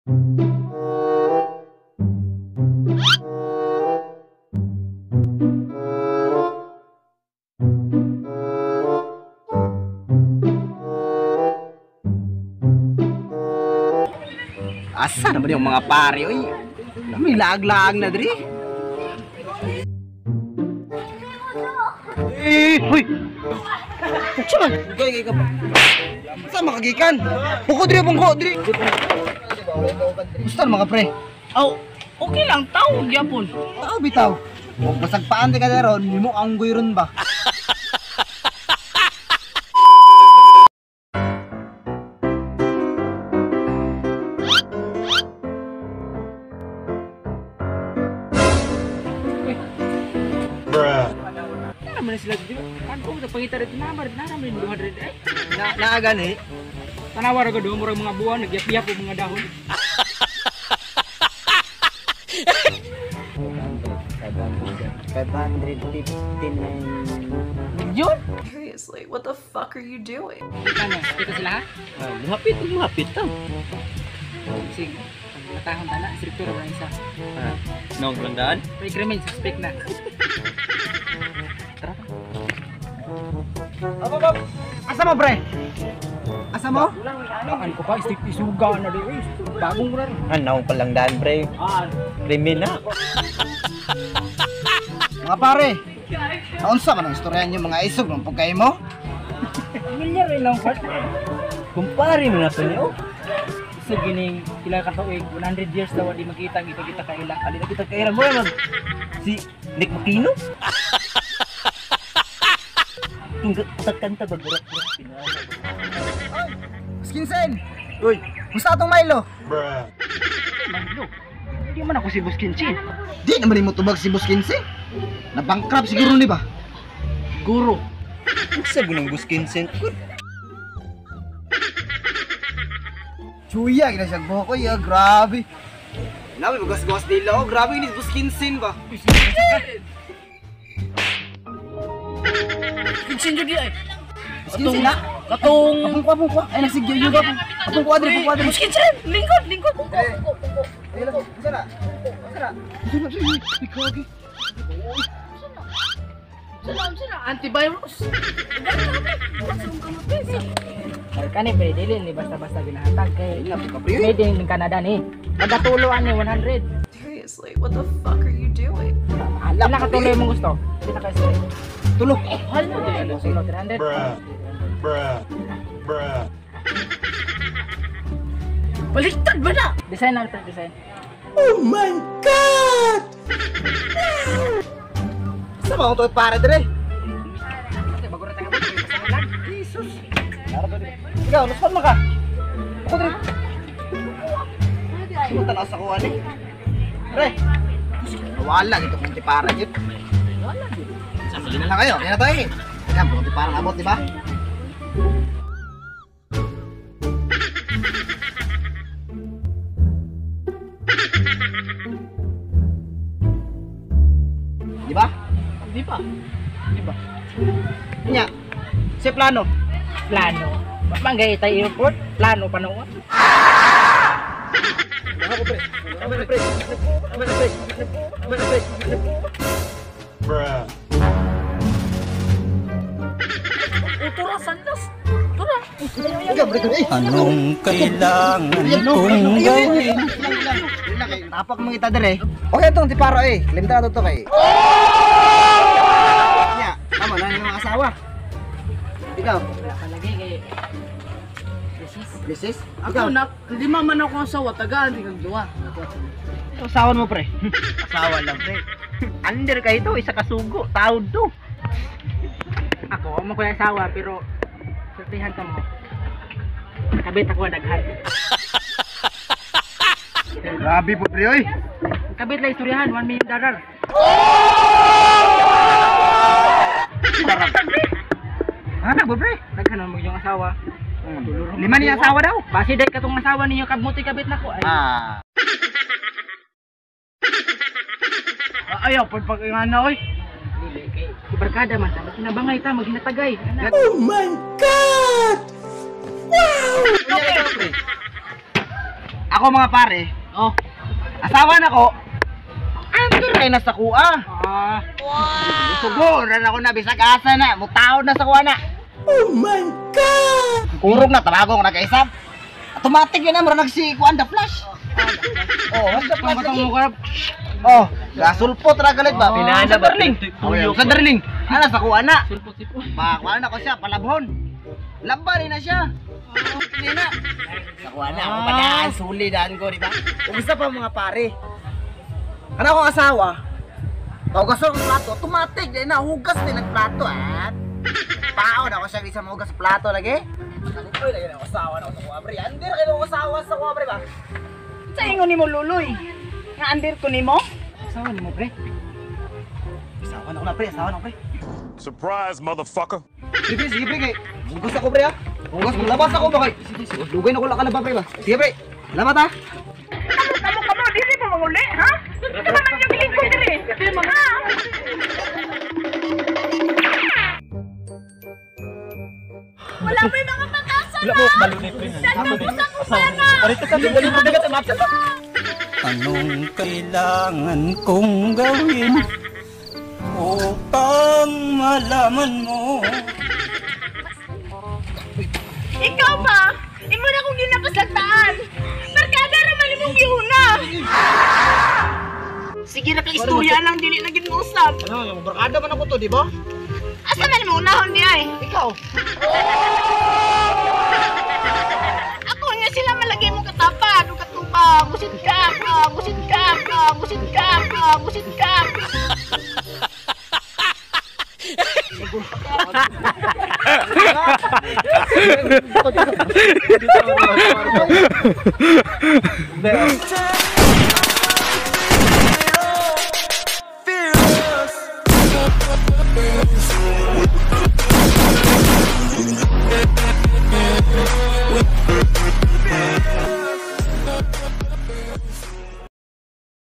Asa naman yung mga pare, oy? May laag-laag na diri. Eh, hoy. Saan? Gay ka pa. Sa makagikan? Buko diri, bungko diri. Gusto mga pre? Aw, okay lang tao gyapon. Tao bitaw. Kung basag paan di ka na ron, nimo ang guyron ba? Nara man sila dito. Kan ko pangita dito na nara man 200 eh. Na naagani. Tanawa ra gud murag mga buwan nagyap-yap og mga dahon. 559 Yun? Seriously, what the fuck are you doing? Ano, kita sila ha? Muhapit, muhapit ta. Sige. Matahon ta na, struktura ba isa. Nong landaan? May krimen suspect na. Tara. Op, op, op. Asa mo, pre? Asa mo? Daan ko pa, isip isuga na di. Uy, bagong mo na rin. Naong palangdaan, pre. Ah, Krimen na. Mga pare, naunsa man ang istorya niyo mga isog ng pagkay mo? Milyar rin lang part. Kumpare mo na to niyo. Isog gining pila ka tuig, 100 years daw di makita ang kita kaila. Ali na kita kaila mo mag si Nick Makino. Tungga kanta ba burak-burak pinala. Skinsen! Uy, Musta atong Milo? Milo. Hindi man ako si Boss Kinchin. Di naman mo tubag si Boss Kinse. Na-bankrupt siguro ni ba? Guro. Unsa gunang Boss Kinsen? Chuya, gina siya buhok ko, ya, grabe. Nabi, magas-gawas nila, oh, grabe ni Boss Kinsen ba? Kinchin jud di ay. Boss Kinsen na? Katong Apong kuha, apong kuha. Ay, nagsigyo yung apong. Apong kuha, dre, apong kuha, dre. Boss Kinchin, lingkod, lingkod. Ay, lang, isa na. Isa na. Isa na, isa na. Ay, kagi. Sila, sila, antivirus. Kani pre, dili ni basta-basta ginahatag kay made in Canada ni. Pagkatulo ani 100. Seriously, what the fuck are you doing? Pila ka tuloy mong gusto? Pila ka straight? Tulog. Tulo 300. Bruh. Bruh. Baliktad ba na? Design na pre, design. Oh my God! Sa mga tuwid para dre. Bago ra tayo lang. Jesus. Ikaw, nuspan mo ka. Ako dre. Ano tanaw sa kuha ni? Pre. Wala dito kung tipara yun. Wala gid. Sabi na lang kayo. Yan na to eh. Yan, kung tiparang abot, di ba? Di ba? Di ba? Di ba? Nya. Si plano. Plano. Manggay tayo airport, plano pa noon. Bruh. Utura sandas. Tura. Ikaw, pre, eh. Anong kailangan kong gawin? Tapak mo kita dire. Okay itong tiparo eh. Limta na to kay. Nya, tama na yung asawa. Ikaw, Wala pa lagi kay Precis. Mrs. Ako Ikaw, nak, lima man ako ang asawa, tagaan di kang duwa. asawan mo pre. Asawa lang, pre. Under kayo to, isa kasugo, taod to. Ako, mo ko yung asawa pero surtihan ka mo. Kabit ako daghan. Grabe po pre oy. Kabit lang istoryahan, 1 million dollar. Anak po pre. Daghan mo yung asawa. Lima niya asawa daw. Basi dahil katong asawa ninyo kabmuti kabit nako ay. Ah. Ayaw, pag pag-ingana oy. Dili kay barkada man ta, makinabangay ta, maghinatagay. Ana. Oh my God! Wow! Ikaw, pre. Ako mga pare, Oh. asawa na ko. Under kay na sa kuha. Ah. Sugo, ran ako na bisag asa na, mutaon na sa kuha na. Oh my God! Kurog na tabagong nagaisap. Automatic yun na, mura nagsi kuan the flash. Oh, the flash. Batang mo ka. Oh, gasulpot ra galit ba? Pinana Sa ba? darling. Tuyo. Sa darling. Ana sa kuha na. Sulpot sipon. Pa, kuha na ko siya, palabhon. Laba rin na siya. Hindi na. Sa kuha na, ako padaan, suli daan ko, di ba? Umisa pa mga pare. Ano akong asawa? Hugas ang plato, automatic din na, hugas din ang plato, ah. Paon ako siya, isa mahugas sa plato lagi. Uy, lagi na ako asawa na ako sa kuha, pre. Andir kayo akong asawa sa kuha, pre ba? Sa ingon nimo luloy. Nga andir ko nimo? Asawa nimo pre. Asawa na ako na, pre. Asawa na ako, pre. Surprise, motherfucker. Sige, pre, sige, pre. Kay. Hugas ako, pre, ah. Hugas, labas ako ba, kay? Lugay na ko lang kalaba, pre, ba? Sige, pre. Salamat, ah. Kamo kamo dili mo manguli, ha? Sa man yung lingkod diri. Ha? Wala mo yung mga pag-asa na! Saan mo sa kusana? Anong kailangan kong gawin upang malaman mo? Ikaw ba? Imo na kong ginapasagtaan. Barkada naman imong giuna. Sige na kay istorya lang dili na gid mo usab. Ano, yung barkada man ako to, di ba? Asa man mo unahon di ay? Ikaw. Ako nga sila malagay mo katapad o katubang. Musit ka, ka, musit ka, ka, musit ka, ka, musit ka.